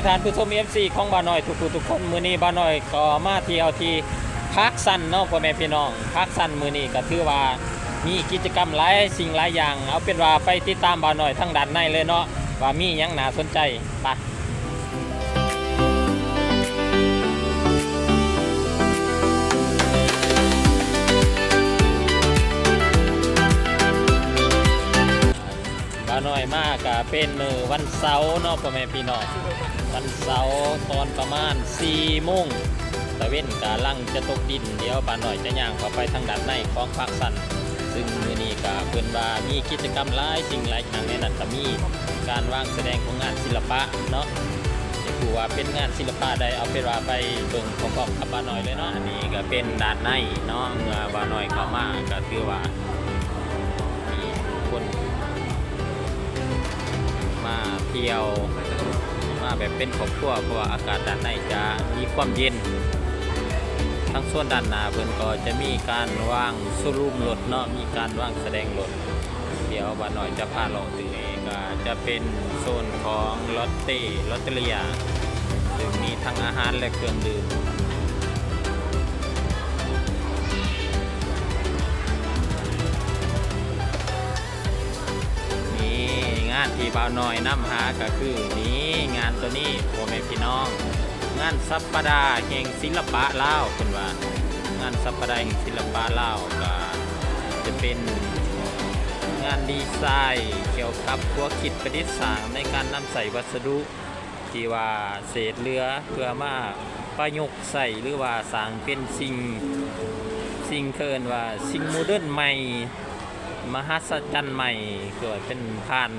ທ່ານຜູ້ຊົມ ເອັຟຊີ ຂອງບ່າວນ້ອຍທຸກຜູ້ທຸກຄົນ, ມື້ນີ້ບ່າວນ້ອຍກໍມາທ່ຽວທີ່ພາກຊັນເນາະ ພໍ່ແມ່ພີ່ນ້ອງ. ພາກຊັນມື້ນີ້ກໍຖືວ່າມີກິດຈະກຳຫຼາຍສິ່ງຫຼາຍຢ່າງ. ເອົາເປັນວ່າໄປຕິດຕາມບ່າວນ້ອຍທາງດ້ານໃນເລີຍເນາະ ວ່າມີຫຍັງໜ້າສົນໃຈ. ໄປ. ບ່າວນ້ອຍມາກະເປັນມື້ວັນເສົາເນາະ ພໍ່ແມ່ພີ່ນ້ອງ, ວັນເສົາຕອນປະມານສີ່ໂມງ ຕາເວັນກຳລັງຈະຕົກດິນ. ດຽວບ່າວນ້ອຍຈະຍ່າງເຂົ້າໄປທາງດ້ານໃນຂອງພາກຊັນ, ຊຶ່ງມື້ນີ້ກະເພິ່ນວ່າມີກິດຈະກຳຫຼາຍສິ່ງຫຼາຍຢ່າງ, ໃນນັ້ນກະມີການວາງສະແດງຂອງງານສິລະປະເນາະ. ຈະຮູ້ວ່າເປັນງານສິລະປະໃດ, ເອົາເປັນວ່າໄປເບິ່ງພ້ອມໆກັບບ່າວນ້ອຍເລີຍເນາະ. ອັນນີ້ກະເປັນດ້ານໃນເນາະ, ເມື່ອບ່າວນ້ອຍເຂົ້າມາກະຖືວ່າ ມີຄົນມາທ່ຽວ ມາແບບເປັນຄອບຄົວ ເພາະວ່າອາກາດດ້ານໃນຈະມີຄວາມເຢັນ. ທາງໂຊນດ້ານໜ້າເພິ່ນກໍຈະມີການວາງໂຊຣູມລົດເນາະ, ມີການວາງສະແດງລົດ. ດຽວບ່າວນ້ອຍຈະພາເລາະຕື່ມ. ນີ້ກໍຈະເປັນໂຊນຂອງ Lotte Lotteria ຊຶ່ງມີທັງອາຫານ ແລະ ເຄື່ອງດື່ມ. ນີ້ ງານທີ່ບ່າວນ້ອຍນຳຫາກໍຄືນີ້ ງານໂຕນີ້ ພໍ່ແມ່ພີ່ນ້ອງ, ງານສັບປະດາແຫ່ງສິລະປະລາວ. ເພິ່ນວ່າງານສັບປະດາແຫ່ງສິລະປະລາວ ກໍຈະເປັນງານດີໄຊກ່ຽວກັບຫົວຄິດປະດິດສ້າງໃນການນຳໃຊ້ວັດສະດຸ ທີ່ວ່າເສດເຫຼືອເພື່ອມາປະຍຸກໃຊ້ ຫຼືວ່າສ້າງເປັນສິ່ງ ສິ່ງເຂົາເອີ້ນວ່າສິ່ງໂມເດີນໃໝ່ ມະຫັດສະຈັນໃໝ່ ເກີດເປັນຜ່ານ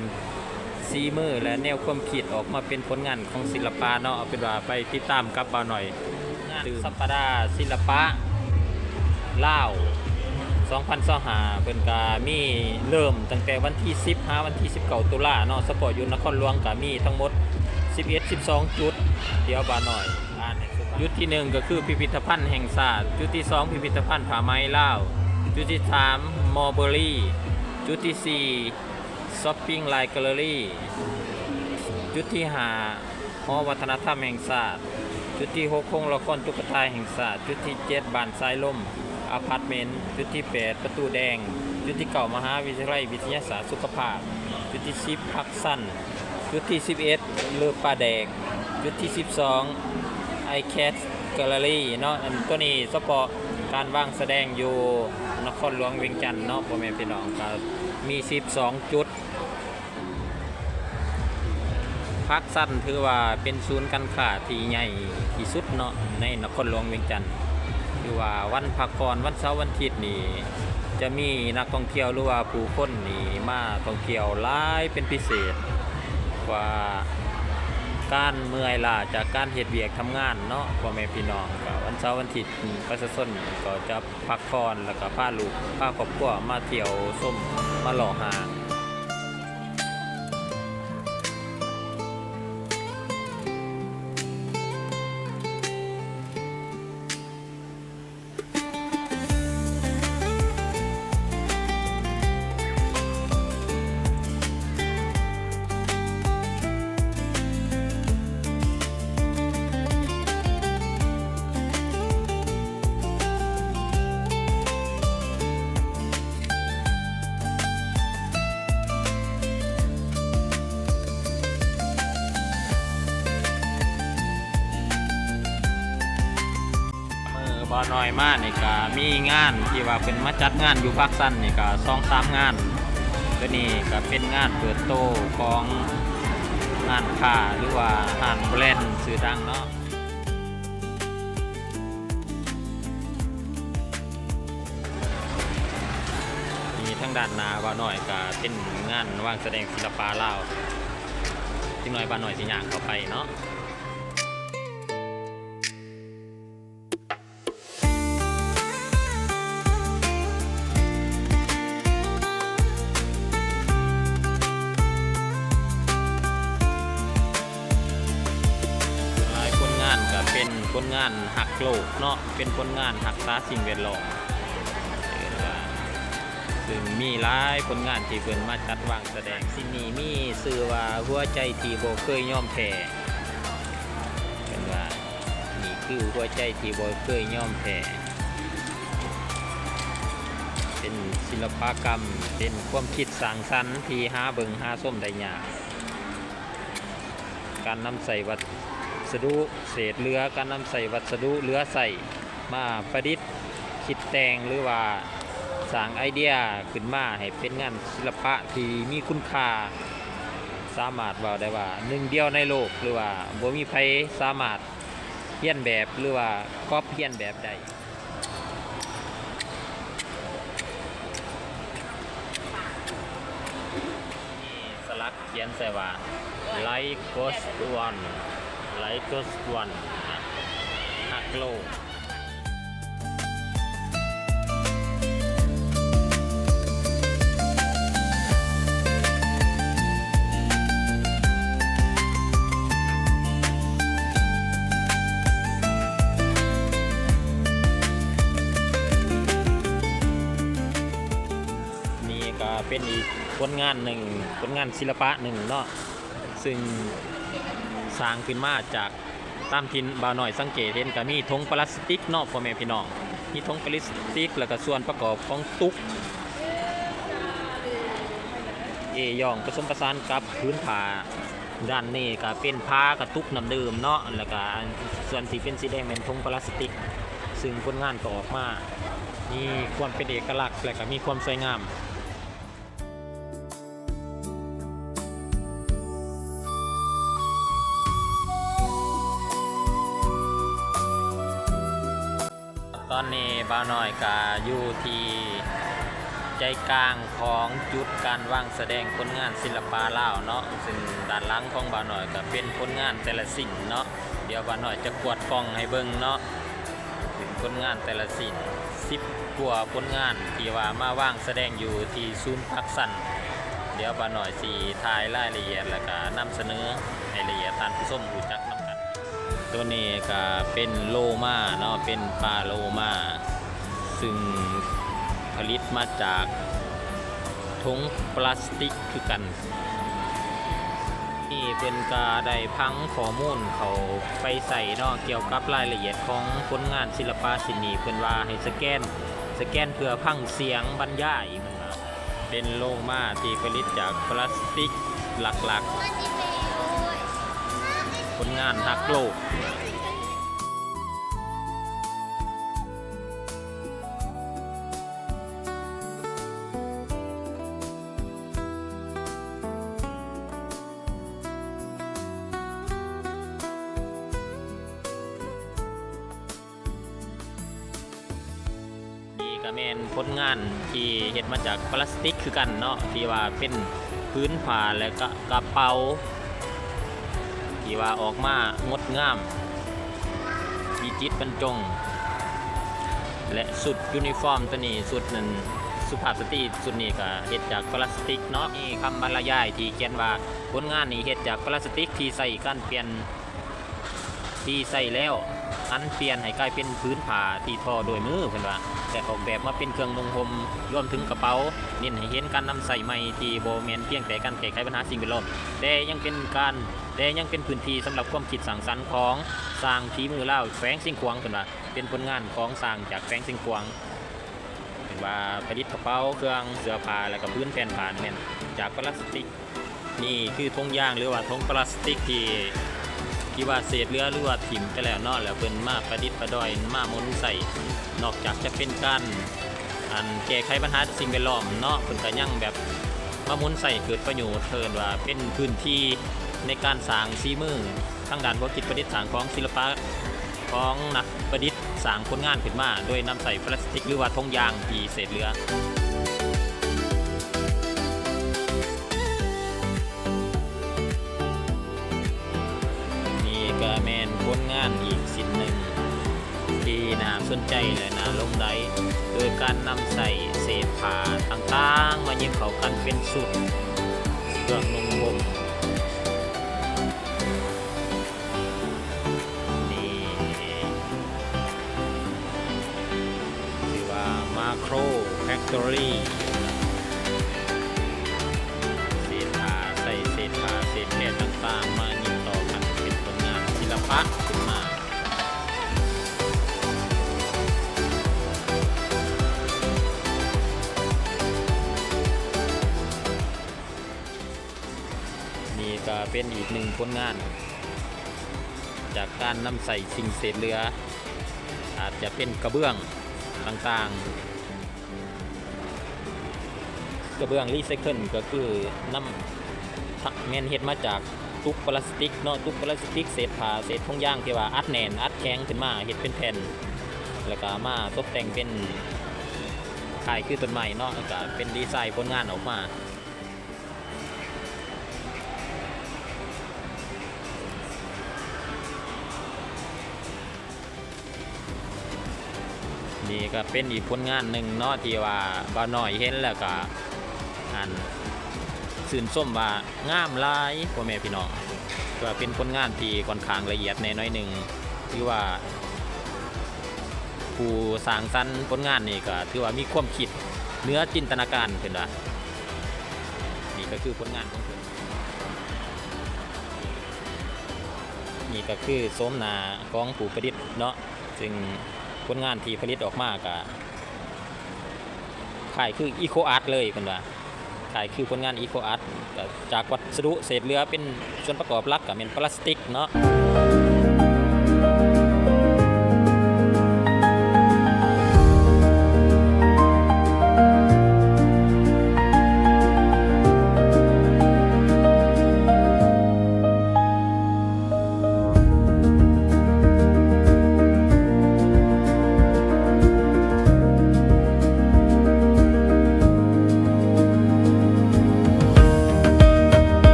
ສີມື ແລະ ແນວຄວາມຄິດອອກມາເປັນຜົນງານຂອງສິລະປະເນາະ. ເອົາເປັນວ່າໄປຕິດຕາມກັບບ່າວນ້ອຍ ງານສັບປະດາສິລະປະລາວ ສອງພັນຊາວຫ້າ ເພິ່ນກະມີເລີ່ມຕັ້ງແຕ່ວັນທີສິບ ຫາວັນທີສິບເກົ້າ ຕຸລາເນາະ, ສະເພາະຢູ່ນະຄອນຫຼວງກະມີທັງໝົດສິບເອັດ ສິບສອງຈຸດ. ດຽວບ່າວນ້ອຍອ່ານໃຫ້ຟັງ. ຈຸດທີໜຶ່ງກໍຄືພິພິທະພັນແຫ່ງຊາດ, ຈຸດທີສອງ ພິພິທະພັນຜ້າໄໝລາວ, ຈຸດທີສາມ Mulberry, ຈຸດທີສີ່ Shopping Line Gallery, ຈຸດທີຫ້າ ຫໍວັດທະນະທຳແຫ່ງຊາດ, ຈຸດທີຫົກ ໂຮງລະຄອນຕຸກກະຕາແຫ່ງຊາດ, ຈຸດທີເຈັດ ບ້ານສາຍລົມອາພາດເມັນ, ຈຸດທີແປດ ປະຕູແດງ, ຈຸດທີເກົ້າ ມະຫາວິທະຍາໄລວິທະຍາສາດສຸຂະພາບ, ຈຸດທີສິບ ພາກຊັນ, ຈຸດທີສິບເອັດ ເລີປາແດກ, ຈຸດທີສິບສອງ ໄອແຄດ ແກັລເລີຣີ ເນາະ. ອັນໂຕນີ້ສະເພາະການວາງສະແດງຢູ່ນະຄອນຫຼວງວຽງຈັນເນາະ ພໍ່ແມ່ພີ່ນ້ອງ, ກໍມີສິບສອງຈຸດ. ພາກຊັນຖືວ່າເປັນສູນການຄ້າທີ່ໃຫຍ່ທີ່ສຸດເນາະ ໃນນະຄອນຫຼວງວຽງຈັນ. ຖືວ່າວັນພັກຜ່ອນ ວັນເສົາ ວັນທິດນີ້ ຈະມີນັກທ່ອງທ່ຽວ ຫຼືວ່າຜູ້ຄົນນີ້ມາທ່ອງທ່ຽວຫຼາຍເປັນພິເສດກວ່າການເມື່ອຍລ້າຈາກການເຮັດວຽກທຳງານເນາະ ພໍ່ແມ່ພີ່ນ້ອງ. ກໍວັນເສົາ ວັນທິດ ປະຊາຊົນກໍຈະ ພັກຜ່ອນ ແລ້ວກໍພາລູກ ພາຄອບຄົວມາທ່ຽວຊົມ ມາເລາະຫ້າງ. ມື້ບ່າວນ້ອຍມານີ້ກະມີງານທີ່ວ່າເພິ່ນມາຈັດງານຢູ່ພາກຊັນນີ້ກະສອງສາມງານ. ໂຕນີ້ກະເປັນງານເປີດໂຕຂອງຮ້ານຄ້າ ຫຼືວ່າຮ້ານແບຣນຊື່ດັງເນາະ. ນີ້ທາງດ້ານໜ້າບ່າວນ້ອຍກະເປັນງານວາງສະແດງສິລະປະລາວ. ຈັກໜ້ອຍບ່າວນ້ອຍຊິຍ່າງເຂົ້າໄປເນາະ. ຫຼາຍຜົນງານກະເປັນຜົນງານຮັກໂລກເນາະ, ເປັນຜົນງານຮັກສາສິ່ງແວດລ້ອມ. ເອີ້ນວ່າ ຊຶ່ງມີຫຼາຍຜົນງານທີ່ເພິ່ນມາຈັດວາງສະແດງ. ສິ່ງນີ້ມີຊື່ວ່າ ຫົວໃຈທີ່ບໍ່ເຄີຍຍອມແພ້. ຄືຫົວໃຈທີ່ບໍ່ເຄີຍຍອມແພ້. ເປັນສິລະປະກຳ, ເປັນຄວາມຄິດສ້າງສັນທີ່ຫາເບິ່ງຫາຊົມໄດ້ຍາກ. ການນຳໃຊ້ວັດສະດຸເສດເຫຼືອ, ການນຳໃຊ້ວັດສະດຸເຫຼືອໃຊ້ມາປະດິດ, ຄິດແຕ່ງ ຫຼືວ່າສ້າງໄອເດຍຂຶ້ນມາໃຫ້ເປັນງານສິລະປະທີ່ມີຄຸນຄ່າ, ສາມາດເວົ້າໄດ້ວ່າໜຶ່ງດຽວໃນໂລກ ຫຼືວ່າບໍ່ມີໃຜສາມາດຮຽນແບບ ຫຼືວ່າກັອບຮຽນແບບໄດ້. ມີສະຫຼັກຂຽນໃສ່ວ່າ Like Ghost One, Like Ghost One ຮັກໂລກ. ນີ້ກໍເປັນອີກຜົນງານໜຶ່ງ, ຜົນງານສິລະປະໜຶ່ງເນາະ ຊຶ່ງສ້າງຂຶ້ນມາຈາກ ຕາມທີ່ບ່າວນ້ອຍສັງເກດເຫັນ ກໍມີຖົງພລາສຕິກເນາະ ພໍ່ແມ່ພີ່ນ້ອງ, ມີຖົງພລາສຕິກ ແລ້ວກໍສ່ວນປະກອບຂອງຕຸກເອຢອງ ປະສົມປະສານກັບຜືນຜ້າ. ດ້ານນີ້ກໍເປັນຜ້າກະຕຸກນ້ຳດື່ມເນາະ, ແລ້ວກໍອັນສ່ວນທີ່ເປັນສີແດງແມ່ນຖົງພລາສຕິກ, ຊຶ່ງຜົນງານກໍອອກມາມີຄວາມເປັນເອກະລັກ ແລ້ວກໍມີຄວາມສວຍງາມ. ຕອນນີ້ບ່າວນ້ອຍກະຢູ່ທີ່ໃຈກາງຂອງຈຸດການວາງສະແດງຜົນງານສິລະປະລາວເນາະ, ຊຶ່ງດ້ານຫຼັງຂອງບ່າວນ້ອຍກະເປັນຜົນງານແຕ່ລະຊິ້ນເນາະ. ດຽວບ່າວນ້ອຍຈະກວດກ້ອງໃຫ້ເບິ່ງເນາະ. ເປັນຜົນງານແຕ່ລະຊິ້ນ ສິບກວ່າຜົນງານທີ່ວ່າມາວາງສະແດງຢູ່ທີ່ສູນປາກຊັນ. ດຽວບ່າວນ້ອຍຊິຖ່າຍລາຍລະອຽດ ແລ້ວກະນຳສະເໜີໃຫ້ລະອຽດທ່ານຜູ້ຊົມຮູ້ຈັກນຳກັນ. ໂຕນີ້ກະເປັນໂລມາເນາະ, ເປັນປາໂລມາ ຊຶ່ງຜະລິດມາຈາກຖົງພລາສຕິກຄືກັນ. ນີ້ເພິ່ນກະໄດ້ຝັງຂໍ້ມູນເຂົ້າໄປໃສ່ເນາະ ກ່ຽວກັບລາຍລະອຽດຂອງຜົນງານສິລະປະຊິ້ນນີ້. ເພິ່ນວ່າໃຫ້ສະແກນ, ສະແກນເພື່ອຟັງສຽງບັນຍາຍ. ເພິ່ນວ່າເປັນໂລງມາທີ່ຜະລິດຈາກພລາສຕິກຫຼັກໆ, ຜົນງານຮັກໂລກ. ນີ້ກະແມ່ນຜົນງານທີ່ເຮັດມາຈາກພລາສຕິກຄືກັນເນາະ, ທີ່ວ່າເປັນຜືນຜ້າ ແລະ ກະ ກະເປົາ ທີ່ວ່າອອກມາງົດງາມ ວິຈິດບັນຈົງ ແລະ ຊຸດຢູນິຟອມໂຕນີ້, ຊຸດນັ້ນ ສຸພາບສະຕີຊຸດນີ້ກະເຮັດຈາກພລາສຕິກເນາະ. ມີຄຳບັນລະຍາຍທີ່ຂຽນວ່າ ຜົນງານນີ້ເຮັດຈາກພລາສຕິກທີ່ໃຊ້ການປ່ຽນ ທີ່ໃຊ້ແລ້ວ ຫັນປ່ຽນໃຫ້ກາຍເປັນຜືນຜ້າທີ່ທໍດ້ວຍມື ເພິ່ນວ່າ ແລະ ອອກແບບມາເປັນເຄື່ອງນຸ່ງຫົ່ມ ລວມເຖິງກະເປົາ, ເນັ້ນໃຫ້ເຫັນການນຳໃຊ້ໃໝ່ທີ່ບໍ່ແມ່ນພຽງແຕ່ການແກ້ໄຂບັນຫາສິ່ງແວດລ້ອມ ແຕ່ຍັງເປັນການ ແຕ່ຍັງເປັນພື້ນທີ່ສຳລັບຄວາມຄິດສ້າງສັນຂອງຊ່າງຝີມືລາວແຂວງຊຽງຂວາງ. ເພິ່ນວ່າເປັນຜົນງານຂອງຊ່າງຈາກແຂວງຊຽງຂວາງ ເພິ່ນວ່າຜະລິດກະເປົາ, ເຄື່ອງເສື້ອຜ້າ ແລະ ກະຜືນແຜ່ນຜ້າແມ່ນຈາກພລາສຕິກ. ນີ້ຄືຖົງຢາງ ຫຼືວ່າຖົງພລາສຕິກທີ່ ທີ່ວ່າເສດເຫຼືອ ຫຼືວ່າຖິ້ມໄປແລ້ວເນາະ, ແລ້ວເພິ່ນມາປະດິດປະດອຍ ມາໝູນໃຊ້. ນອກຈາກຈະເປັນການ ອັນ ແກ້ໄຂບັນຫາສິ່ງແວດລ້ອມເນາະ, ເພິ່ນກະຍັງແບບມາໝູນໃຊ້ເກີດປະໂຫຍດ, ເອີ້ນວ່າເປັນພື້ນທີ່ໃນການສ້າງສີມື ທາງດ້ານບໍ່ຄິດປະດິດສ້າງຂອງສິລະປະ ຂອງນັກປະດິດສ້າງຜົນງານຂຶ້ນມາ ໂດຍນຳໃຊ້ພລາສຕິກ ຫຼືວ່າຖົງຢາງທີ່ເສດເຫຼືອ. ນີ້ກະແມ່ນຜົນງານອີກຊິ້ນໜຶ່ງທີ່ໜ້າສົນໃຈ ແລະ ໜ້າຫຼົງໄຫຼ ໂດຍການນຳໃຊ້ເສດຜ້າຕ່າງໆມາຫຍິບເຂົ້າກັນເປັນຊຸດເຄື່ອງນຸ່ງຫົ່ມ. ນີ້ຊື່ວ່າ Macro Factory ເສດຜ້າ ໃຊ້ເສດຜ້າເສດແພງຕ່າງໆມາຫຍິບຕໍ່ກັນເປັນຜົນງານສິລະປະຂຶ້ນມາ. ນີ້ກໍເປັນອີກໜຶ່ງຜົນງານ ຈາກການນຳໃຊ້ສິ່ງເສດເຫຼືອ ອາດຈະເປັນກະເບື້ອງຕ່າງໆ. ກະເບື້ອງຣີໄຊເຄິນກໍຄືນຳ ແມ່ນເຮັດມາຈາກຕຸກພລາສຕິກເນາະ, ຕຸກພລາສຕິກ, ເສດຜ້າ, ເສດຖົງຢາງທີ່ວ່າອັດແໜ້ນ, ອັດແຂງຂຶ້ນມາເຮັດເປັນແຜ່ນ ແລ້ວກໍມາຕົບແຕ່ງເປັນຄ້າຍຄືຕົ້ນໄມ້ເນາະ, ແລ້ວກໍເປັນດີໄຊຜົນງານອອກມາ. ນີ້ກໍເປັນອີກຜົນງານໜຶ່ງເນາະ ທີ່ວ່າບ່າວນ້ອຍເຫັນແລ້ວກໍ ອັນ ຊື່ນຊົມວ່າງາມຫຼາຍ ພໍ່ແມ່ພີ່ນ້ອງ, ຖືວ່າເປັນຜົນງານທີ່ຂ້ອນຂ້າງລະອຽດແດ່ໜ້ອຍໜຶ່ງ ຖືວ່າຜູ້ສ້າງສັນຜົນງານນີ້ກໍຖືວ່າມີຄວາມຄິດເໜືອຈິນຕະນາການ ເພິ່ນວ່າ. ນີ້ກໍຄືຜົນງານຂອງເພິ່ນ. ນີ້ກໍຄືໂສມໜ້າຂອງຜູ້ປະດິດເນາະ, ຊຶ່ງຜົນງານທີ່ຜະລິດອອກມາກໍຄ້າຍຄືອີໂຄອາດເລີຍ ເພິ່ນວ່າ, ຄ້າຍຄືຜົນງານອີໂຄອາດ. ກໍຈາກວັດສະດຸເສດເຫຼືອເປັນສ່ວນປະກອບຫຼັກກໍແມ່ນພລາສຕິກເນາະ.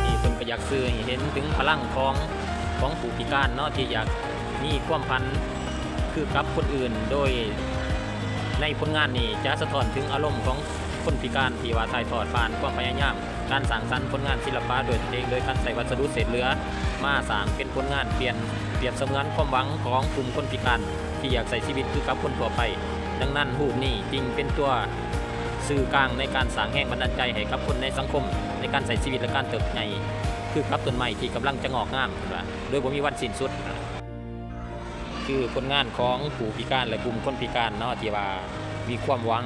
ນີ້ເພິ່ນກໍຢາກສື່ໃຫ້ເຫັນເຖິງພະລັງຂອງ ຂອງຜູ້ພິການເນາະ ທີ່ຢາກມີຄວາມຝັນຄືກັບຄົນອື່ນ, ໂດຍໃນຜົນງານນີ້ຈະສະທ້ອນເຖິງອາລົມຂອງຄົນພິການ ທີ່ວ່າຖ່າຍທອດຜ່ານຄວາມພະຍາຍາມ ການສ້າງສັນຜົນງານສິລະປະດ້ວຍຕົນເອງ ໂດຍການໃຊ້ວັດສະດຸເສດເຫຼືອມາສ້າງເປັນຜົນງານ ປ່ຽນ ປຽບສະເໝືອນຄວາມຫວັງຂອງກຸ່ມຄົນພິການທີ່ຢາກໃຊ້ຊີວິດຄືກັບຄົນທົ່ວໄປ. ດັ່ງນັ້ນ ຮູບນີ້ຈຶ່ງເປັນຕົວສື່ກາງໃນການສ້າງແຮງບັນດານໃຈໃຫ້ກັບຄົນໃນສັງຄົມ ໃນການໃຊ້ຊີວິດ ແລະ ການເຕີບໃຫຍ່ ຄືກັບຕົ້ນໄມ້ທີ່ກຳລັງຈະງອກງາມ ເພິ່ນວ່າ ໂດຍບໍ່ມີວັນສິ້ນສຸດ. ຄືຜົນງານຂອງຜູ້ພິການ ແລະ ກຸ່ມຄົນພິການເນາະ ທີ່ວ່າມີຄວາມຫວັງ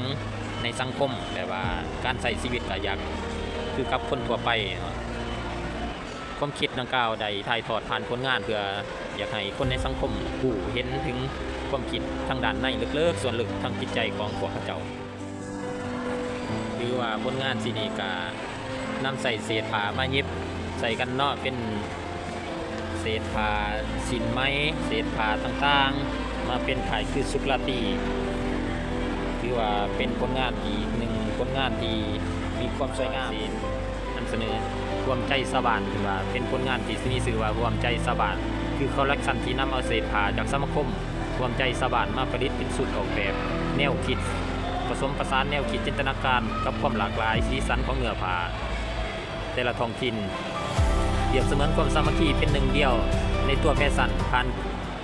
ໃນສັງຄົມ ແບບວ່າການໃຊ້ຊີວິດກໍຢາກຄືກັບຄົນທົ່ວໄປເນາະ. ຄວາມຄິດດັ່ງກ່າວໄດ້ຖ່າຍທອດຜ່ານຜົນງານ ເພື່ອຢາກໃຫ້ຄົນໃນສັງຄົມຮູ້ເຫັນເຖິງຄວາມຄິດທາງດ້ານໃນເລິກໆ ສ່ວນເລິກທາງຈິດໃຈຂອງພວກເຂົາເຈົ້າ. ຖືວ່າຜົນງານຊີ້ນນີ້ກະນຳໃຊ້ເສດຜ້າມາຫຍິບໃສ່ກັນເນາະ ເປັນເສດຜ້າສິ້ນໄໝ ເສດຜ້າຕ່າງໆ ມາເປັນຄ້າຍຄືຊຸກລາຕີ. ຖືວ່າເປັນຜົນງານອີກໜຶ່ງຜົນງານທີ່ມີຄວາມສວຍງາມ ທີ່ນຳສະເໜີ ຮວມໃຈຊາວບ້ານ ເພິ່ນວ່າເປັນຜົນງານທີ່ມີຊື່ວ່າ ຮວມໃຈຊາວບ້ານ ຄືຄໍເລັກຊັນທີ່ນຳເອົາເສດຜ້າຈາກສະມາຄົມ ຮວມໃຈຊາວບ້ານມາປະດິດເປັນຊຸດອອກແບບແນວຄິດ ປະສົມປະສານແນວຄິດຈິນຕະນາການກັບຄວາມຫຼາກຫຼາຍສີສັນຂອງເນື້ອຜ້າແຕ່ລະທ້ອງຖິ່ນ, ປຽບສະເໝືອນຄວາມສາມັກຄີເປັນໜຶ່ງດຽວໃນຕົວແຟຊັນ ຜ່ານ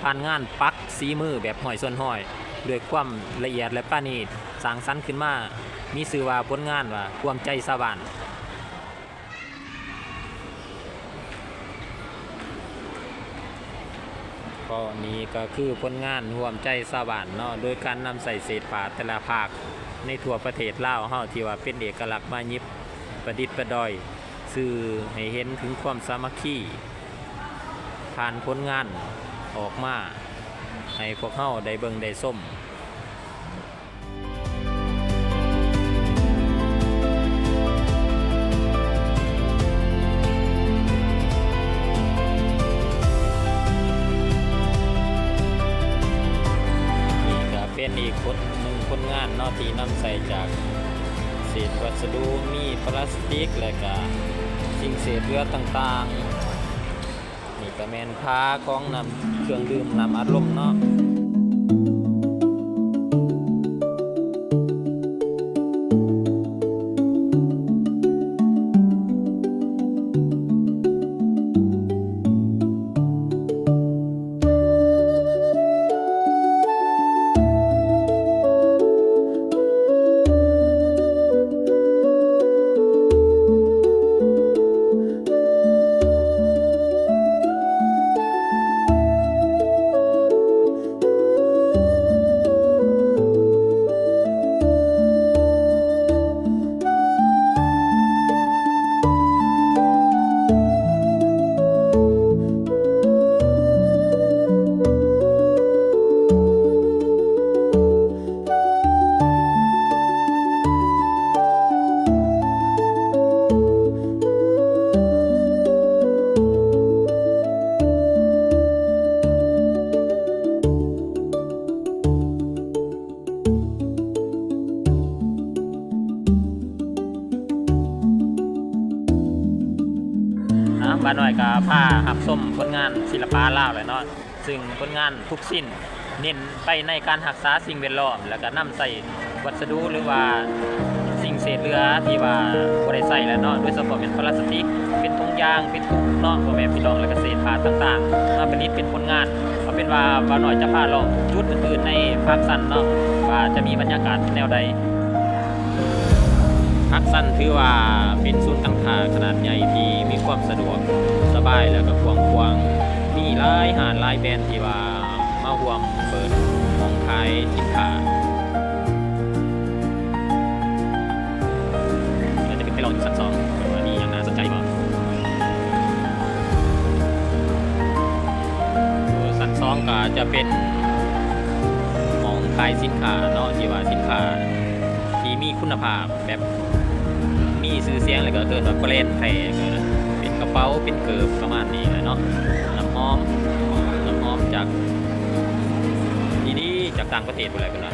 ຜ່ານງານປັກສີມືແບບຮ້ອຍສ່ວນຮ້ອຍ ດ້ວຍຄວາມລະອຽດ ແລະ ປານີດ ສ້າງສັນຂຶ້ນມາ ມີຊື່ວ່າຜົນງານວ່າ ຮວມໃຈຊາວບ້ານ. ເພາະນີ້ກໍຄືຜົນງານຮ່ວມໃຈຊາວບ້ານເນາະ ໂດຍການນຳໃຊ້ເສດຜ້າແຕ່ລະພາກໃນທົ່ວປະເທດລາວເຮົາ ທີ່ວ່າເປັນເອກະລັກມາຫຍິບປະດິດປະດອຍ ສື່ໃຫ້ເຫັນເຖິງຄວາມສາມັກຄີ ຜ່ານຜົນງານອອກມາໃຫ້ພວກເຮົາໄດ້ເບິ່ງໄດ້ຊົມ. ນີ້ກະເປັນອີກຜົນ ໜຶ່ງຜົນງານເນາະ ທີ່ນຳໃຊ້ຈາກເສດວັດສະດຸ ມີພລາສຕິກ ແລະກະສິ່ງເສດເຫຼືອຕ່າງໆ. ນີ້ກະແມ່ນຝາຂອງນ້ຳ ເຄື່ອງດື່ມນ້ຳອັດລົມເນາະ. ນີ້ ຂ້ານ້ອຍກໍພາຮັບຊົມຜົນງານສິລະປະລາວແຫຼະເນາະ, ຊຶ່ງຜົນງານທຸກຊິ້ນເນັ້ນໄປໃນການຮັກສາສິ່ງແວດລ້ອມ ແລ້ວກໍນຳໃຊ້ວັດສະດຸ ຫຼືວ່າສິ່ງເສດເຫຼືອທີ່ວ່າບໍ່ໄດ້ໃຊ້ແລ້ວເນາະ, ໂດຍສະເພາະແມ່ນພລາສຕິກ, ເປັນຖົງຢາງ, ເປັນຕຸກເນາະ ພໍ່ແມ່ພີ່ນ້ອງ, ແລ້ວກໍເສດຜ້າຕ່າງໆ ມາຜະລິດເປັນຜົນງານ. ເອົາເປັນວ່າບ່າວນ້ອຍຈະພາເລາະຈຸດອື່ນໆໃນປາກຊັນເນາະ ວ່າຈະມີບັນຍາກາດແນວໃດ. ປາກຊັນຖືວ່າເປັນສູນກາງທ່າຂະໜາດໃຫຍ່ທີ່ມີຄວາມສະດວກສະບາຍ ແລ້ວກໍກວ້າງຂວາງ, ມີຫຼາຍຮ້ານຫຼາຍແບຣນທີ່ວ່າມາຮ່ວມເປີດຫ້ອງຂາຍສິນຄ້າ. ເຮົາຈະຂຶ້ນໄປລອງຢູ່ຊັ້ນສອງ ວ່າມີຫຍັງໜ້າສົນໃຈບໍ່. ຊັ້ນສອງກໍຈະເປັນຫ້ອງຂາຍສິນຄ້າເນາະ ທີ່ວ່າສິນຄ້າທີ່ມີຄຸນນະພາບ ແບບມີຊື່ສຽງ ແລ້ວກໍເອີ້ນວ່າແບຣນແທ້ ເປັນກະເປົາ ເປັນເກີບ ປະມານນີ້ແຫຼະເນາະ. ນ້ຳຫອມ ນ້ຳຫອມຈາກ ດີໆ ຈາກຕ່າງປະເທດພຸ້ນແຫຼະເພິ່ນວ່າ.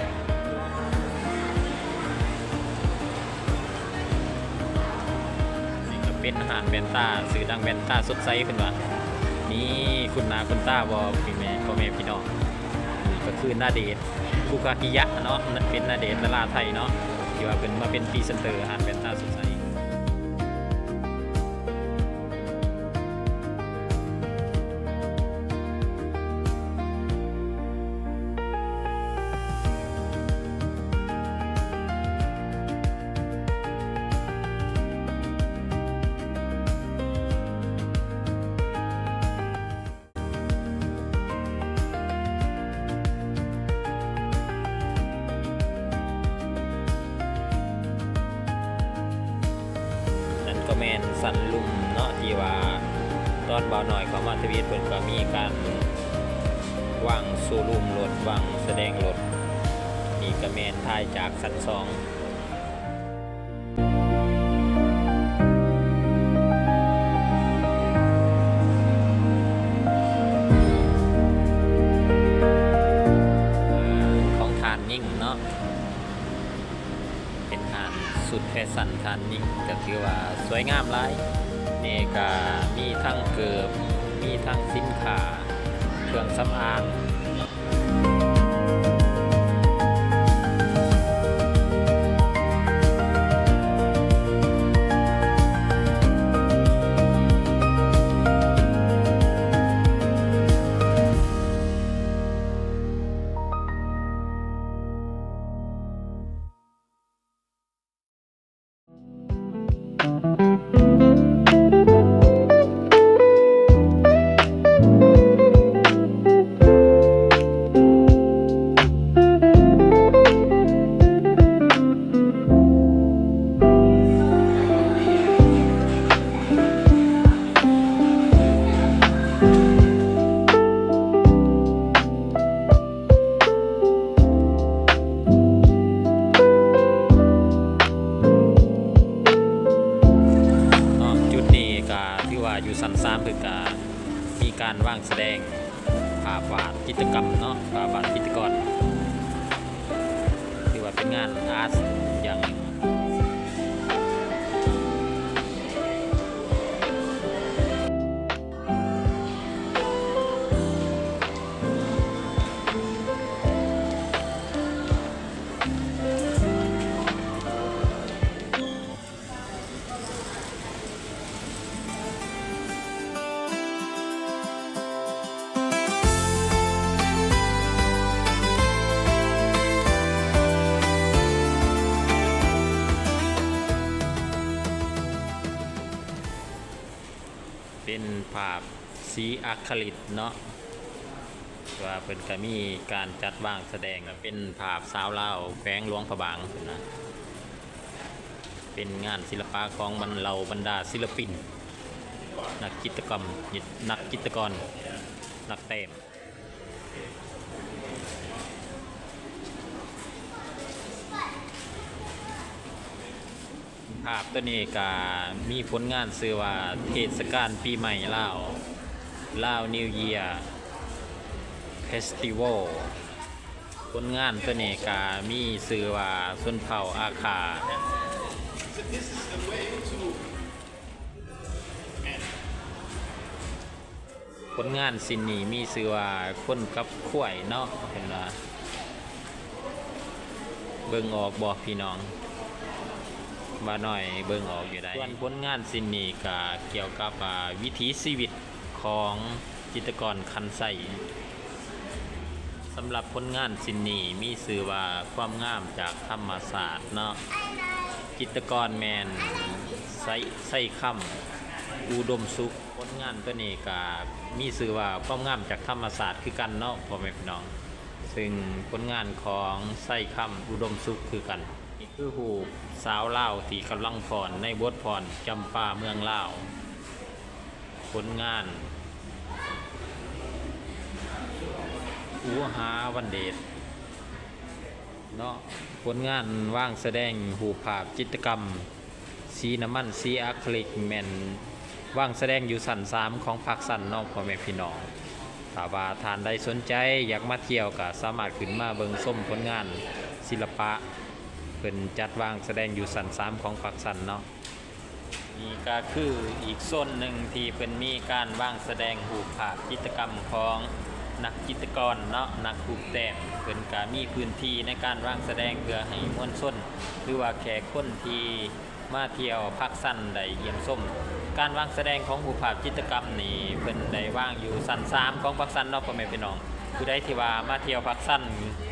ນີ້ກໍເປັນຮ້ານແວ່ນຕາຊື່ດັງ ແວ່ນຕາສົດໃສເພິ່ນວ່າ. ນີ້ຄຸ້ນໜ້າຄຸ້ນຕາບໍ່ ພີ່ແມ່ ພໍ່ແມ່ພີ່ນ້ອງ? ນີ້ກໍຄືນາເດດ ຄຸກາກິຍະເນາະ, ເປັນນາເດດດາລາໄທເນາະ ທີ່ວ່າເພິ່ນມາເປັນພຣີເຊັນເຕີຮ້ານແວ່ນຕາສົດໃສ. ນັ້ນກໍແມ່ນຊັ້ນລຸ່ມເນາະ ທີ່ວ່າຕອນບ່າວນ້ອຍເຂົ້າມາທຳອິດ ເພິ່ນກໍມີການວາງໂຊຣູມລົດ ວາງສະແດງລົດ. ນີ້ກໍແມ່ນຖ່າຍຈາກຊັ້ນສອງ. ຂອງທ່ານຍິງເນາະ ເປັນຮ້ານຊຸດແຟຊັນທ່ານຍິງ ກໍຖືວ່າສວຍງາມຫຼາຍ. ນີ້ກໍມີທັງເກີບ ມີທັງສິນຄ້າເຄື່ອງສຳອາງ. ເນາະ ຈຸດນີ້ກໍຖືວ່າຢູ່ຊັ້ນສາມ ເພິ່ນກໍມີການວາງສະແດງພາບວາດຈິດຕະກຳເນາະ ພາບວາດຈິດຕະກອນ ຖືວ່າເປັນງານອາດຢ່າງໜຶ່ງ. ເປັນພາບສີອາຄາລິກເນາະ ແຕ່ວ່າເພິ່ນກະມີການຈັດວາງສະແດງ ເປັນພາບສາວລາວແຂວງຫຼວງພະບາງພຸ້ນນະ ເປັນງານສິລະປະຂອງບັນ ເຫຼົ່າບັນດາສິລະປິນ ນັກຈິດຕະກຳ ນັກຈິດຕະກອນ ນັກແຕ້ມ. ພາບໂຕນີ້ກະມີຜົນງານຊື່ວ່າ ເທດສະການປີໃໝ່ລາວ Lao New Year Festival. ຜົນງານໂຕນີ້ກະມີຊື່ວ່າ ຊົນເຜົ່າອາຄາ. ຜົນງານຊິ້ນນີ້ມີຊື່ວ່າ ຄົນກັບຄວາຍເນາະ ເພິ່ນວ່າ. ເບິ່ງອອກບໍ່ພີ່ນ້ອງ? ບ່າວນ້ອຍເບິ່ງອອກຢູ່ໃດ໋. ສ່ວນຜົນງານຊິ້ນນີ້ກໍກ່ຽວກັບ ອາ ວິຖີຊີວິດຂອງຈິດຕະກອນ ຄັນໄຊ. ສຳລັບຜົນງານຊິ້ນນີ້ມີຊື່ວ່າ ຄວາມງາມຈາກທຳມະຊາດເນາະ. ຈິດຕະກອນແມ່ນ ໄຊ ໄຊຄຳ ອຸດົມສຸກ. ຜົນງານຕົວນີ້ກະມີຊື່ວ່າ ຄວາມງາມຈາກທຳມະຊາດຄືກັນເນາະ ພໍ່ແມ່ພີ່ນ້ອງ, ຊຶ່ງຜົນງານຂອງໄຊຄຳ ອຸດົມສຸກຄືກັນ. ນີ້ຄືຮູບສາວລາວທີ່ກຳລັງຟ້ອນໃນບົດຟ້ອນຈຳປາເມືອງລາວ. ຜົນງານ ອູຫາວັນເດດເນາະ. ຜົນງານວາງສະແດງຮູບພາບຈິດຕະກຳ ສີນ້ຳມັນ ສີອາຄຣິລິກ ແມ່ນວາງສະແດງຢູ່ຊັ້ນສາມຂອງພາກຊັ້ນເນາະ ພໍ່ແມ່ພີ່ນ້ອງ. ຖ້າວ່າທ່ານໃດສົນໃຈຢາກມາທ່ຽວ ກໍສາມາດຂຶ້ນມາເບິ່ງຊົມຜົນງານສິລະປະ ເພິ່ນຈັດວາງສະແດງຢູ່ຊັ້ນສາມຂອງພາກຊັ້ນເນາະ. ນີ້ກໍຄືອີກໂຊນໜຶ່ງທີ່ເພິ່ນມີການວາງສະແດງຮູບພາບຈິດຕະກຳຂອງນັກຈິດຕະກອນເນາະ, ນັກຮູບແຕ້ມ. ເພິ່ນກໍມີພື້ນທີ່ໃນການວາງສະແດງເພື່ອໃຫ້ມວນຊົນ ຫຼືວ່າແຂກຄົນທີ່ ມາທ່ຽວພາກຊັ້ນໄດ້ຢ້ຽມຊົມ. ການວາງສະແດງຂອງຮູບພາບຈິດຕະກຳນີ້ ເພິ່ນໄດ້ວາງຢູ່ຊັ້ນສາມຂອງພາກຊັ້ນເນາະ ພໍ່ແມ່ພີ່ນ້ອງ. ຜູ້ໃດທີ່ວ່າມາທ່ຽວພາກຊັ້ນ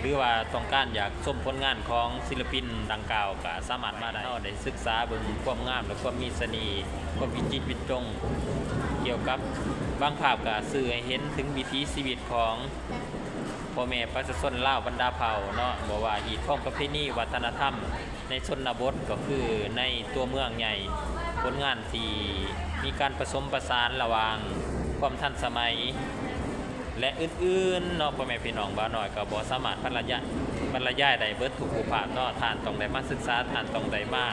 ຫຼືວ່າຕ້ອງການຢາກຊົມຜົນງານຂອງສິລະປິນດັ່ງກ່າວ ກໍສາມາດມາໄດ້. ເຮົາໄດ້ສຶກສາເບິ່ງຄວາມງາມ ແລະ ຄວາມມີສະເໜ່ຫ໌, ຄວາມວິຈິດວິຈົງ ກ່ຽວກັບບາງພາບກໍສື່ໃຫ້ເຫັນເຖິງວິຖີຊີວິດຂອງພໍ່ແມ່ປະຊາຊົນລາວບັນດາເຜົ່າເນາະ, ບໍ່ວ່າຮີດຄອງປະເພນີວັດທະນະທຳ ໃນຊົນນະບົດ ກໍຄືໃນຕົວເມືອງໃຫຍ່. ຜົນງານທີ່ມີການປະສົມປະສານລະຫວ່າງຄວາມທັນສະໄໝ ແລະ ອື່ນໆເນາະ ພໍ່ແມ່ພີ່ນ້ອງ. ບ່າວນ້ອຍກໍບໍ່ສາມາດບັນລະຍາຍ ບັນລະຍາຍໄດ້ເບິດທຸກຮູບພາບເນາະ, ທ່ານຕ້ອງໄດ້ມາສຶກສາ, ທ່ານຕ້ອງໄດ້ມາ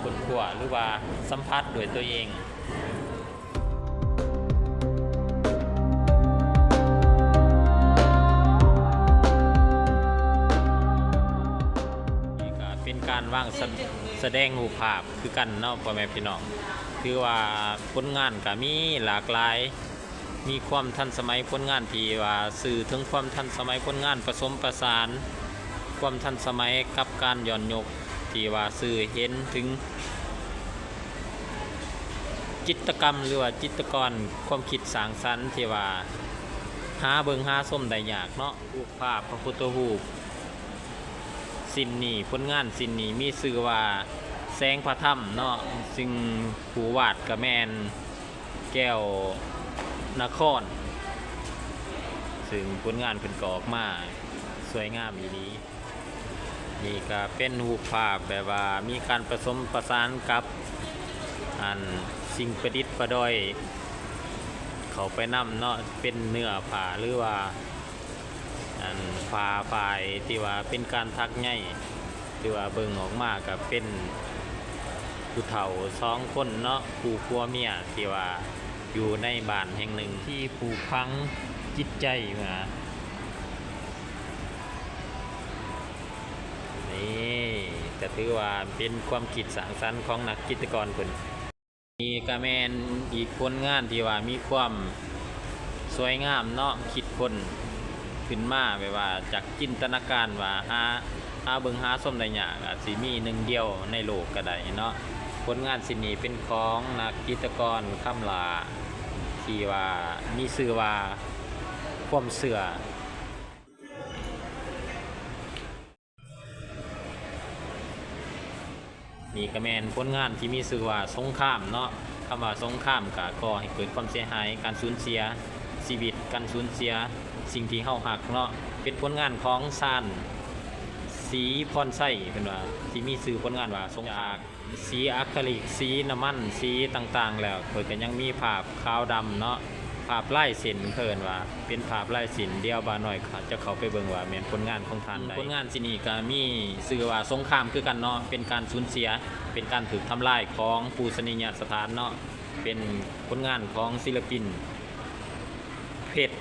ຄົ້ນຄວ້າ ຫຼືວ່າສຳຜັດດ້ວຍຕົວເອງ. ນີ້ກໍເປັນການວາງສະ ສະແດງຮູບພາບຄືກັນເນາະ ພໍ່ແມ່ພີ່ນ້ອງ. ຖືວ່າຜົນງານກໍມີຫຼາກຫຼາຍ, ມີຄວາມທັນສະໄໝ, ຜົນງານທີ່ວ່າສື່ເຖິງຄວາມທັນສະໄໝ, ຜົນງານປະສົມປະສານຄວາມທັນສະໄໝກັບການຍ້ອນຍົກ ທີ່ວ່າສື່ເຫັນເຖິງຈິດຕະກຳ ຫຼືວ່າຈິດຕະກອນຄວາມຄິດສ້າງສັນ ທີ່ວ່າຫາເບິ່ງຫາຊົມໄດ້ຍາກເນາະ. ຮູບພາບພະພຸດທະຮູບຊິ້ນນີ້, ຜົນງານຊິ້ນນີ້ມີຊື່ວ່າ ແສງພະທຳເນາະ, ຊຶ່ງຜູ້ວາດກະແມ່ນ ແກ້ວນະຄອນ, ຊຶ່ງຜົນງານເພິ່ນກໍອອກມາສວຍງາມອີ່ຫຼີ. ນີ້ກະເປັນຮູບພາບແບບວ່າມີການປະສົມປະສານກັບ ອັນ ສິ່ງປະດິດປະດອຍເຂົ້າໄປນຳເນາະ, ເປັນເນື້ອຜ້າ ຫຼືວ່າ ອັນ ຜ້າຝ້າຍທີ່ວ່າເປັນການຖັກໃຍ ຖືວ່າເບິ່ງອອກມາກໍເປັນຜູ້ເຖົ້າສອງຄົນເນາະ, ຄູ່ຜົວເມຍທີ່ວ່າຢູ່ໃນບ້ານແຫ່ງໜຶ່ງທີ່ຜູກຝັງຈິດໃຈມາ. ນີ້ກໍຖືວ່າເປັນຄວາມຄິດສ້າງສັນຂອງນັກຈິດຕະກອນເພິ່ນ. ນີ້ກະແມ່ນອີກຜົນງານທີ່ວ່າມີຄວາມສວຍງາມເນາະ, ຄິດຄົ້ນຂຶ້ນມາແບບວ່າຈາກຈິນຕະນາການວ່າຫາ ຫາເບິ່ງຫາຊົມໄດ້ຍາກ, ອາດຊິມີໜຶ່ງດຽວໃນໂລກກະໄດ້ເນາະ. ຜົນງານຊິ້ນນີ້ເປັນຂອງນັກຈິດຕະກອນຄຳຫຼ້າ ທີ່ວ່າມີຊື່ວ່າ ຄວາມເຊື່ອ. ນີ້ກະແມ່ນຜົນງານທີ່ມີຊື່ວ່າສົງຄາມເນາະ, ຄຳວ່າສົງຄາມກະກໍ່ໃຫ້ເກີດຄວາມເສຍຫາຍ, ການສູນເສຍຊີວິດ, ການສູນເສຍສິ່ງທີ່ເຮົາຮັກເນາະ. ເປັນຜົນງານຂອງຊານ ສີພອນໄຊ ເພິ່ນວ່າ ທີ່ມີຊື່ຜົນງານວ່າສົງຄາມ. ສີອາຄຣິລິກ, ສີນ້ຳມັນ, ສີຕ່າງໆ ແລ້ວເພິ່ນກໍຍັງມີພາບຂາວດຳເນາະ, ພາບລາຍເສັ້ນ ເພິ່ນວ່າເປັນພາບລາຍເສັ້ນ. ດຽວບ່າວນ້ອຍຈະເຂົ້າໄປເບິ່ງວ່າແມ່ນຜົນງານຂອງທ່ານໃດ. ຜົນງານຊິ້ນນີ້ກໍມີຊື່ວ່າສົງຄາມຄືກັນເນາະ, ເປັນການສູນເສຍ, ເປັນການຖືກທຳລາຍຂອງປູຊະນີຍະສະຖານເນາະ, ເປັນຜົນງານຂອງສິລະປິນ ເພັດ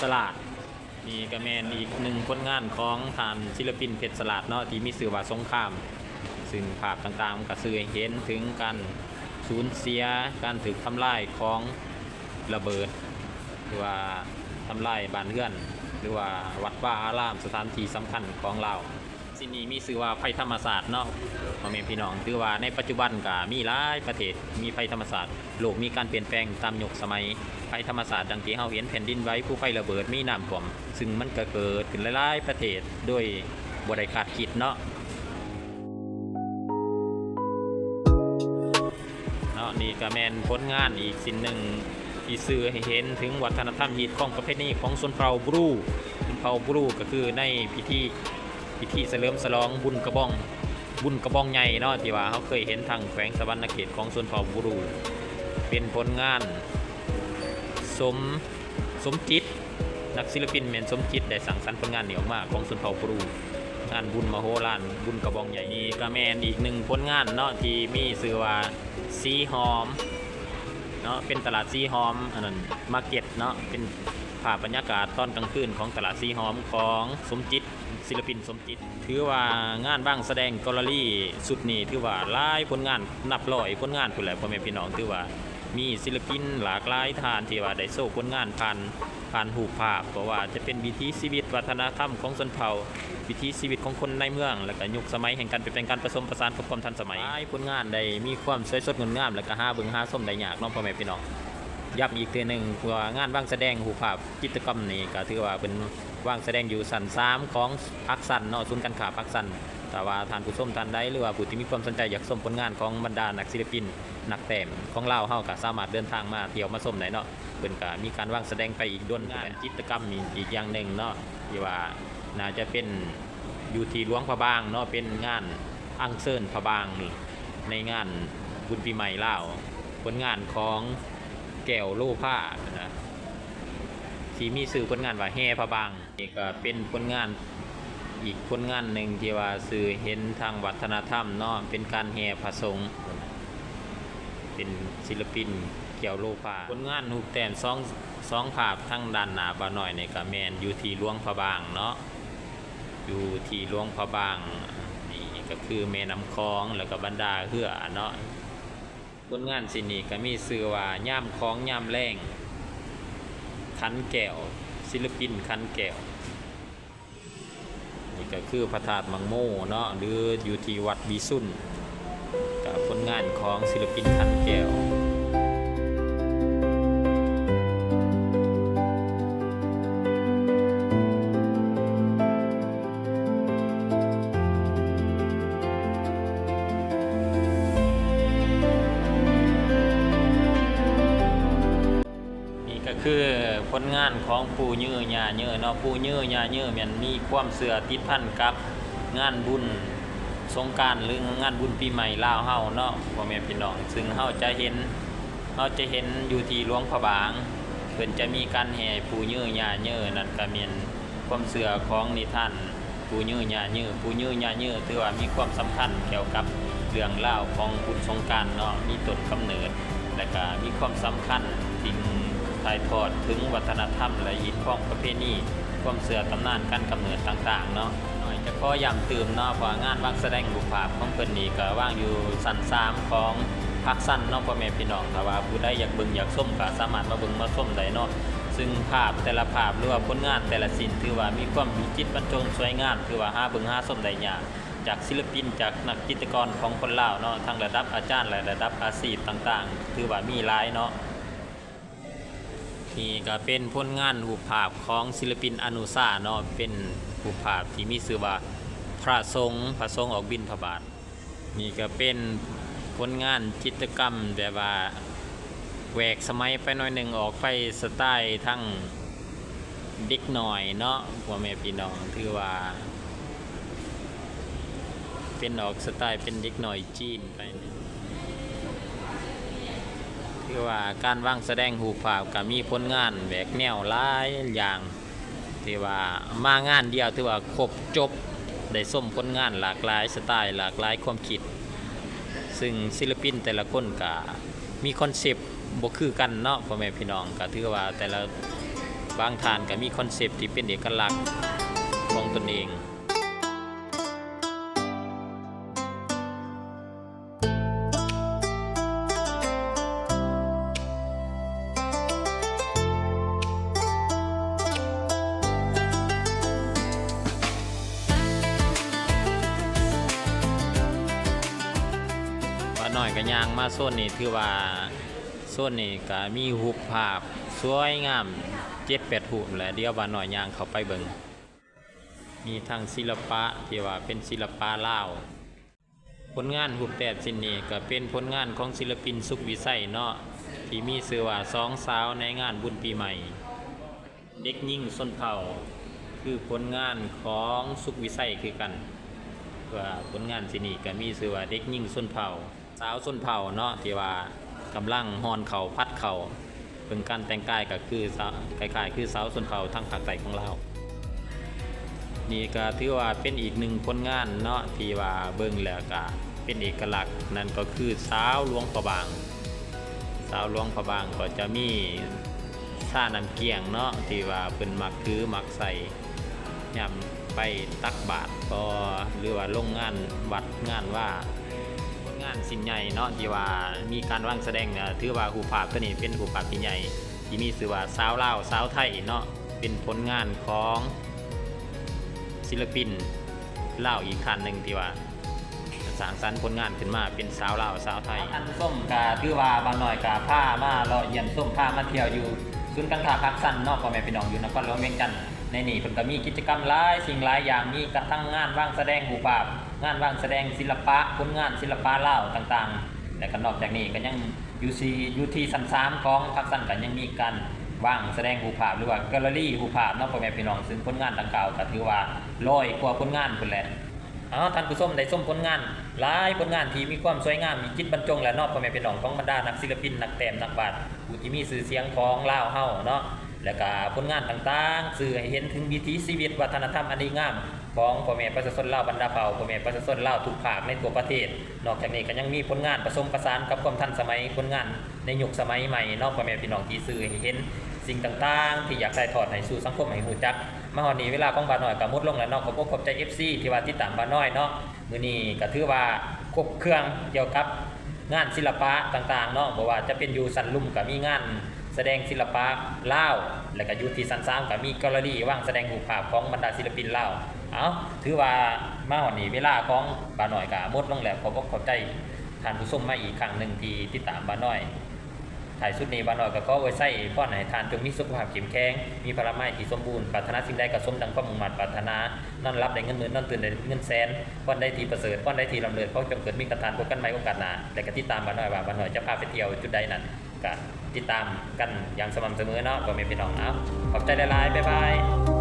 ສະຫຼາດ. ນີ້ກະແມ່ນອີກໜຶ່ງຜົນງານຂອງທ່ານສິລະປິນ ເພັດສະຫຼາດເນາະ ທີ່ມີຊື່ວ່າສົງຄາມ, ຊຶ່ງພາບຕ່າງໆມັນກະສື່ໃຫ້ເຫັນເຖິງການສູນເສຍ, ການຖືກທຳລາຍຂອງລະເບີດ ຫຼືວ່າທຳລາຍບ້ານເຮືອນ ຫຼືວ່າວັດວາອາຣາມ ສະຖານທີ່ສຳຄັນຂອງລາວ. ສິ່ງນີ້ມີຊື່ວ່າໄພທຳມະຊາດເນາະ ພໍ່ແມ່ພີ່ນ້ອງ. ຖືວ່າໃນປັດຈຸບັນກະມີຫຼາຍປະເທດມີໄພທຳມະຊາດ. ໂລກມີການປ່ຽນແປງຕາມຍຸກສະໄໝ. ໄພທຳມະຊາດດັ່ງທີ່ເຮົາເຫັນ ແຜ່ນດິນໄຫວ, ພູໄຟລະເບີດ, ມີນ້ຳຖ້ວມ, ຊຶ່ງມັນກະເກີດຂຶ້ນຫຼາຍໆປະເທດໂດຍບໍ່ໄດ້ຄາດຄິດເນາະ. ເນາະ ນີ້ກະແມ່ນຜົນງານອີກສິ່ງໜຶ່ງທີ່ສື່ໃຫ້ເຫັນເຖິງວັດທະນະທຳ, ຮີດຄອງ, ປະເພນີຂອງຊົນເຜົ່າບຣູ. ຊົນເຜົ່າບຣູກະຄືໃນພິທີ, ພິທີສະເຫຼີມສະຫຼອງບຸນກະບອງ, ບຸນກະບອງໃຫຍ່ເນາະ ທີ່ວ່າເຮົາເຄີຍເຫັນທາງແຂວງສະຫວັນນະເຂດຂອງຊົນເຜົ່າບຣູ. ເປັນຜົນງານ ສົມ, ສົມຈິດ, ນັກສິລະປິນແມ່ນສົມຈິດ ໄດ້ສ້າງສັນຜົນງານນີ້ອອກມາ ຂອງຊົນເຜົ່າບຣູ, ງານບຸນມະໂຫລານ ບຸນກະບອງໃຫຍ່. ນີ້ກະແມ່ນອີກໜຶ່ງຜົນງານເນາະ ທີ່ມີຊື່ວ່າສີຫອມເນາະ, ເປັນຕະຫຼາດສີຫອມ ອັນນັ້ນ ມາເກັດເນາະ, ເປັນພາບບັນຍາກາດຕອນກາງຄືນຂອງຕະຫຼາດສີຫອມຂອງສົມຈິດ, ສິລະປິນສົມຈິດ. ຖືວ່າງານວາງສະແດງແກລເລຣີຊຸດນີ້ ຖືວ່າຫຼາຍຜົນງານ ນັບຮ້ອຍຜົນງານພຸ້ນແຫຼະ ພໍ່ແມ່ພີ່ນ້ອງ. ຖືວ່າມີສິລະປິນຫຼາກຫຼາຍທ່ານທີ່ວ່າໄດ້ໂຊຜົນງານຜ່ານ, ຜ່ານຮູບພາບ, ບໍ່ວ່າຈະເປັນວິຖີຊີວິດວັດທະນະທຳຂອງຊົນເຜົ່າ, ວິຖີຊີວິດຂອງຄົນໃນເມືອງ ແລະກະຍຸກສະໄໝແຫ່ງການປ່ຽນແປງ, ການປະສົມປະສານກັບຄວາມທັນສະໄໝ. ຫຼາຍຜົນງານໄດ້ມີຄວາມສວຍສົດງົດງາມ ແລະກະຫາເບິ່ງຫາຊົມໄດ້ຍາກເນາະ ພໍ່ແມ່ພີ່ນ້ອງ. ຢ້ຳອີກເທື່ອໜຶ່ງວ່າ ງານວາງສະແດງຮູບພາບ ກິດຈະກຳນີ້ກະຖືວ່າເປັນວາງສະແດງຢູ່ຊັ້ນສາມຂອງພາກຊັນເນາະ, ສູນການຄ້າພາກຊັນ. ຖ້າວ່າທ່ານຜູ້ຊົມທ່ານໃດ ຫຼືວ່າຜູ້ທີ່ມີຄວາມສົນໃຈຢາກຊົມຜົນງານຂອງບັນດານັກສິລະປິນນັກແຕ້ມຂອງລາວເຮົາ ກະສາມາດເດີນທາງມາທ່ຽວມາຊົມໄດ້ເນາະ. ເພິ່ນກະມີການວາງສະແດງໄປອີກດົນ. ເປັນກິດຈະກຳອີກຢ່າງໜຶ່ງເນາະ ທີ່ວ່າໜ້າຈະເປັນຢູ່ທີ່ຫຼວງພະບາງເນາະ, ເປັນງານອັນເຊີນພະບາງໃນງານບຸນປີໃໝ່ລາວ. ຜົນງານຂອງແກ້ວໂລພານະ ທີ່ມີຊື່ຜົນງານວ່າແຫ່ພະບາງ. ນີ້ກະເປັນຜົນງານ, ອີກຜົນງານໜຶ່ງທີ່ວ່າສື່ເຫັນທາງວັດທະນະທຳເນາະ, ເປັນການແຫ່ພະສົງ, ເປັນສິລະປິນແກ້ວໂລພາ. ຜົນງານຮູບແຕ້ມສອງ, ສອງພາບທາງດ້ານໜ້າບ່າວນ້ອຍນີ້ກະແມ່ນຢູ່ທີ່ຫຼວງພະບາງເນາະ, ຢູ່ທີ່ຫຼວງພະບາງ. ນີ້ກະຄືແມ່ນ້ຳຂອງ ແລ້ວກະບັນດາເຮືອເນາະ. ຜົນງານຊິນນີ້ກະມີຊື່ວ່າ ຍາມຂອງຍາມແລງ ຂັນແກ້ວ, ສິລະປິນຂັນແກ້ວ. ນີ້ກະຄືພະທາດໝາກໂມເນາະ ຫຼືຢູ່ທີ່ວັດວິສຸນ, ກະຜົນງານຂອງສິລະປິນຂັນແກ້ວ. ນີ້ກະຄືຜົນງານຂອງປູ່ຍືຍ່າຍືເນາະ. ປູ່ຍືຍ່າຍືແມ່ນມີຄວາມເຊື່ອຕິດພັນກັບງານບຸນສົງການ ຫຼືງານບຸນປີໃໝ່ລາວເຮົາເນາະ ພໍ່ແມ່ພີ່ນ້ອງ. ຊຶ່ງເຮົາຈະເຫັນ, ເຮົາຈະເຫັນຢູ່ທີ່ຫຼວງພະບາງ ເພິ່ນຈະມີການແຫ່ປູ່ຍືຍ່າຍື, ນັ້ນກະແມ່ນຄວາມເຊື່ອຂອງນິທານ ປູ່ຍືຍ່າຍື. ປູ່ຍືຍ່າຍຢືຖືວ່າມີຄວາມສຳຄັນກ່ຽວກັບເລື່ອງລາວຂອງບຸນສົງການເນາະ, ມີຕົ້ນກຳເນີດ ແລະກະມີຄວາມສຳຄັນທີ່ຖ່າຍທອດເຖິງວັດທະນະທຳ ແລະ ຮີດຄອງປະເພນີ, ຄວາມເຊື່ອ, ຕຳນານການກຳເນີດຕ່າງໆເນາະ. ນ້ອຍຈະຂໍຢ້ຳຕື່ມເນາະ ເພາະວ່າງານວາງສະແດງຮູບພາບຂອງເພິ່ນນີ້ກະວາງຢູ່ຊັ້ນສາມຂອງພາກຊັ້ນເນາະ ພໍ່ແມ່ພີ່ນ້ອງ. ຖ້າວ່າຜູ້ໃດຢາກເບິ່ງຢາກຊົມກະສາມາດມາເບິ່ງມາຊົມໄດ້ເນາະ. ຊຶ່ງພາບແຕ່ລະພາບ ຫຼືວ່າຜົນງານແຕ່ລະຊິ້ນ ຖືວ່າມີຄວາມວິຈິດບັນຈົງສວຍງາມ, ຖືວ່າຫາເບິ່ງຫາຊົມໄດ້ຍາກ, ຈາກສິລະປິນ, ຈາກນັກຈິດຕະກອນຂອງຄົນລາວເນາະ, ທັງລະດັບອາຈານ ແລະ ລະດັບອາຊີບຕ່າງໆ ຖືວ່າມີຫຼາຍເນາະ. ນີ້ກະເປັນຜົນງານຮູບພາບຂອງສິລະປິນອະນຸຊາເນາະ, ເປັນຮູບພາບທີ່ມີຊື່ວ່າ ພະສົງ, ພະສົງອອກບິນທະບາດ. ນີ້ກະເປັນຜົນງານຈິດຕະກຳແບບວ່າແຫວກສະໄໝໄປໜ້ອຍໜຶ່ງ, ອອກໄປສະໄຕທາງເດັກນ້ອຍເນາະ ພໍ່ແມ່ພີ່ນ້ອງ, ຖືວ່າເປັນອອກສະໄຕເປັນເດັກນ້ອຍຈີນໄປ. ຖືວ່າການວາງສະແດງຮູບພາບກະມີຜົນງານແຫວກແນວຫຼາຍຢ່າງ. ຖືວ່າມາງານດຽວຖືວ່າຄົບຈົບ, ໄດ້ຊົມຜົນງານຫຼາກຫຼາຍສະໄຕ, ຫຼາກຫຼາຍຄວາມຄິດ, ຊຶ່ງສິລະປິນແຕ່ລະຄົນກະມີຄອນເຊັບບໍ່ຄືກັນເນາະ ພໍ່ແມ່ພີ່ນ້ອງ. ກະຖືວ່າແຕ່ລະ, ບາງທ່ານກະມີຄອນເຊັບທີ່ເປັນເອກະລັກຂອງຕົນເອງ. ກໍຍ່າງມາໂຊນນີ້ ຖືວ່າໂຊນນີ້ກໍມີຮູບພາບສວຍງາມເຈັດແປດຮູບແຫຼະ. ດຽວບ່າວນ້ອຍຍ່າງເຂົ້າໄປເບິ່ງ. ມີທັງສິລະປະທີ່ວ່າເປັນສິລະປະລາວ. ຜົນງານຮູບແຕ້ມຊິ້ນນີ້ກໍເປັນຜົນງານຂອງສິລະປິນ ສຸກວິໄຊ ເນາະ ທີ່ມີຊື່ວ່າ ສອງສາວໃນງານບຸນປີໃໝ່. ເດັກຍິງຊົນເຜົ່າ ຄືຜົນງານຂອງສຸກວິໄຊຄືກັນ. ວ່າຜົນງານຊິ້ນນີ້ກໍມີຊື່ວ່າ ເດັກຍິງຊົນເຜົ່າ ສາວຊົນເຜົ່າເນາະ ທີ່ວ່າກຳລັງຮ່ອນເຂົ້າ ຜັດເຂົ້າ. ເບິ່ງການແຕ່ງກາຍກໍຄືສາວ ຄ້າຍໆຄືສາວຊົນເຜົ່າທາງພາກໃຕ້ຂອງລາວ. ນີ້ກໍຖືວ່າເປັນອີກໜຶ່ງຜົນງານເນາະ ທີ່ວ່າເບິ່ງແລ້ວກໍເປັນເອກະລັກ ນັ້ນກໍຄືສາວຫຼວງພະບາງ. ສາວຫຼວງພະບາງກໍຈະມີຊານ້ຳກ້ຽງເນາະ ທີ່ວ່າເພິ່ນມັກຖືມັກໃສ່ ຍາມໄປຕັກບາດກໍ ຫຼືວ່າລົງງານວັດງານວາ. ຜົນງານຊິ້ນໃຫຍ່ເນາະ ທີ່ວ່າມີການວາງສະແດງ ຖືວ່າຮູບພາບໂຕນີ້ເປັນຮູບພາບທີ່ໃຫຍ່ ທີ່ມີຊື່ວ່າ ສາວລາວສາວໄທເນາະ ເປັນຜົນງານຂອງສິລະປິນລາວອີກທ່ານໜຶ່ງ ທີ່ວ່າ ສ້າງສັນຜົນງານຂຶ້ນມາເປັນສາວລາວສາວໄທ. ທ່ານຜູ້ຊົມ ກໍຖືວ່າບ່າວນ້ອຍກໍພາມາເລາະຢ້ຽມຊົມ ພາມາທ່ຽວຢູ່ສູນການຄ້າປາກຊັນເນາະ ພໍ່ແມ່ພີ່ນ້ອງ ຢູ່ນະຄອນຫຼວງວຽງຈັນ. ໃນນີ້ເພິ່ນກໍມີກິດຈະກຳຫຼາຍສິ່ງຫຼາຍຢ່າງ ມີກະທັງງານວາງສະແດງຮູບພາບ, ງານວາງສະແດງສິລະປະ, ຜົນງານສິລະປະລາວຕ່າງໆ ແລະກໍນອກຈາກນີ້ກໍຍັງຢູ່ທີ່ ຢູ່ທີ່ຊັ້ນສາມຂອງປາກຊັນ ກໍຍັງມີການວາງສະແດງຮູບພາບ ຫຼືວ່າແກລເລີຣີຮູບພາບເນາະ ພໍ່ແມ່ພີ່ນ້ອງ. ຊຶ່ງຜົນງານດັ່ງກ່າວກໍຖືວ່າຮ້ອຍກວ່າຜົນງານພຸ້ນແຫຼະ. ເອົາ ທ່ານຜູ້ຊົມໄດ້ຊົມຜົນງານຫຼາຍຜົນງານທີ່ມີຄວາມສວຍງາມວິຈິດບັນຈົງແລ້ວເນາະ ພໍ່ແມ່ພີ່ນ້ອງ ຂອງບັນດານັກສິລະປິນ ນັກແຕ້ມ ນັກວາດ ຜູ້ທີ່ມີຊື່ສຽງຂອງລາວເຮົາເນາະ ແລະກະຜົນງານຕ່າງໆ ສື່ໃຫ້ເຫັນເຖິງວິຖີຊີວິດ ວັດທະນະທຳອັນດີງາມຂອງພໍ່ແມ່ປະຊາຊົນລາວບັນດາເຜົ່າ ພໍ່ແມ່ປະຊາຊົນລາວທຸກພາກໃນທົ່ວປະເທດ. ນອກຈາກນີ້ກໍຍັງມີຜົນງານປະສົມປະສານກັບຄວາມທັນສະໄໝ ຜົນງານໃນຍຸກສະໄໝໃໝ່ເນາະ ພໍ່ແມ່ພີ່ນ້ອງ ທີ່ສື່ໃຫ້ເຫັນສິ່ງຕ່າງໆ ທີ່ຢາກຖ່າຍທອດໃຫ້ສູ່ສັງຄົມໃຫ້ຮູ້ຈັກ. ມາຮອດນີ້ເວລາຂອງບ່າວນ້ອຍກໍໝົດລົງແລ້ວເນາະ ຂໍບອກຂອບໃຈເອັຟຊີທີ່ວ່າຕິດຕາມບ່າວນ້ອຍເນາະ. ມື້ນີ້ກໍຖືວ່າຄົບເຄື່ອງກ່ຽວກັບງານສິລະປະຕ່າງໆເນາະ ບໍ່ວ່າຈະເປັນຢູ່ຊັ້ນລຸ່ມກໍມີງານສະແດງສິລະປະລາວ ແລະກໍຢູ່ທີ່ຊັ້ນສາມກໍມີແກລເລີຣີວາງສະແດງຮູບພາບຂອງບັນດາສິລະປິນລາວ. ເອົາ ຖືວ່າມາຮອດນີ້ເວລາຂອງບ່າວນ້ອຍກໍໝົດລົງແລ້ວ ຂໍບອກຂອບໃຈທ່ານຜູ້ຊົມມາອີກຄັ້ງໜຶ່ງທີ່ຕິດຕາມບ່າວນ້ອຍ. ທ້າຍສຸດນີ້ ບ່າວນ້ອຍກໍຂໍອວຍໄຊພອນໃຫ້ທ່ານຈົ່ງມີສຸຂະພາບເຂັ້ມແຂງ ມີພະລະໄມທີ່ສົມບູນ ປາດຖະໜາສິ່ງໃດກໍສົມດັ່ງຄວາມມຸ່ງມາດປາດຖະໜາ ນອນຫຼັບໄດ້ເງິນໝື່ນ ນອນຕື່ນໄດ້ເງິນແສນ. ພອນໃດທີ່ປະເສີດ ພອນໃດທີ່ລ້ຳເລີດ ຂໍຈົ່ງເກີດມີກັບທ່ານ. ພົບກັນໃໝ່ໂອກາດໜ້າ ແລະກໍຕິດຕາມບ່າວນ້ອຍວ່າບ່າວນ້ອຍຈະພາໄປທ່ຽວຈຸດໃດນັ້ນ ກໍຕິດຕາມກັນຢ່າງສະໝ່ຳສະເໝີເນາະ ພໍ່ແມ່ພີ່ນ້ອງ. ເອົາ ຂອບໃຈຫຼາຍໆ ບາຍບາຍ.